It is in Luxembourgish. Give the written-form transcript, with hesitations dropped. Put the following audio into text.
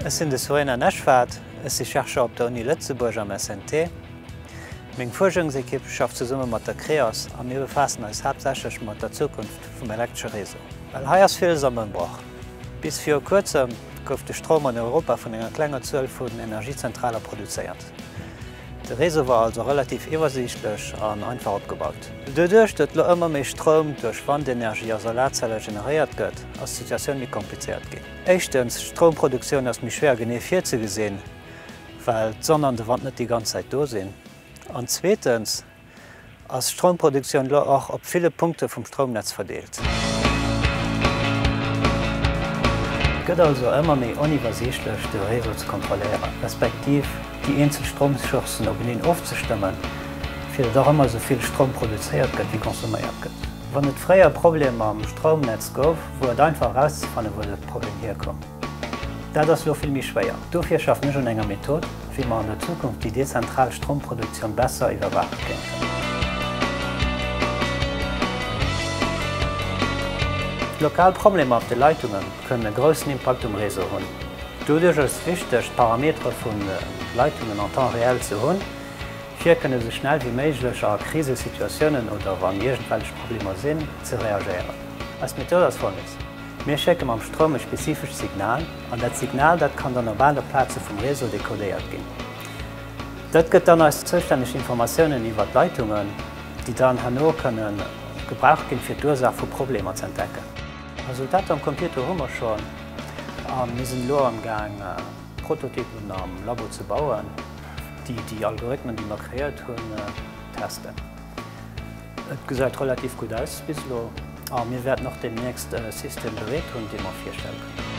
Ech sinn de Surena Neshvad, ech si Chercheur op der Uni Lëtzebuerg am SNT. Meng Fuerschungsekipp schafft zesumme mat der Creos a mir befaassen eis haaptsächlech mat der Zukunft vum elektresche Réseau. Well hei ass villes am Ëmbroch. Bis viru kuerzem gouf de Stroum an Europa vun enger klenger Zuel vun Energiezentraler produzéiert. De Réseau war also relativ iwwersiichtlech an einfach opgebaut. Doduerch, datt elo ëmmer méi Stroum duerch Wandenergie a Solarzelle generéiert gëtt, ass d'Situatioun méi komplizéiert ginn. Éischtens, d'Stroumproduktioun ass méi schwéier genee virzegesinn, well d'Sonn an de Wand net déi ganz Zäit do sinn. An zweetens, ass d'Stroumproduktioun elo och op ville Punkte vum Stroumnetz verdeelt. Et gëtt also ëmmer méi oniwwersiichtlech de Réseau ze kontrolléieren, respektiv déi eenzel Stroumsourcen openeen ofzestëmmen, fir datt och ëmmer esou vill Stroum produzéiert gëtt wéi consomméiert gëtt. Wann et fréier Problemer am Stroumnetz gouf, wor et einfach erauszefannen, wou de Problem hierkoum. Dat ass elo vill méi schwéier. Dofir schaffen ech un enger Method, wéi mer an der Zukunft déi dezentral Stroumproduktioun besser iwwerwaache kéinten. Lokal Problemer op de Leitunge kënnen e groussen Impakt um Réseau hunn. Doduerch ass et wichteg, d'Parametere vun de Leitungen en temps réel ze hunn, fir kënne sou schnell wéi méiglech a Krisesituatiounen oder wann iergendwellech Problemer sinn, ze reagéieren. Eis Method ass folgendes. Mir schécke mam Stroum e spezifescht Signal, an dat Signal, dat kann dann op anere Plaze vum Réseau dekodéiert ginn. Dat gëtt dann eis zoustänneg Informatiounen iwwer d'Leitungen, déi dann herno kënne gebraucht ginn, fir d'Ursaach vu Problemer ze entdecken. Resultater am Computer hu mer schonn a mir sinn elo am Gaang, Prototypen am Labo ze bauen, déi déi Algorithmen, déi mer kreéiert hunn, testen. Et gesäit relativ gutt aus bis elo a mir wäerten och deemnächst e System bereet hunn, dee mer virstelle kënnen.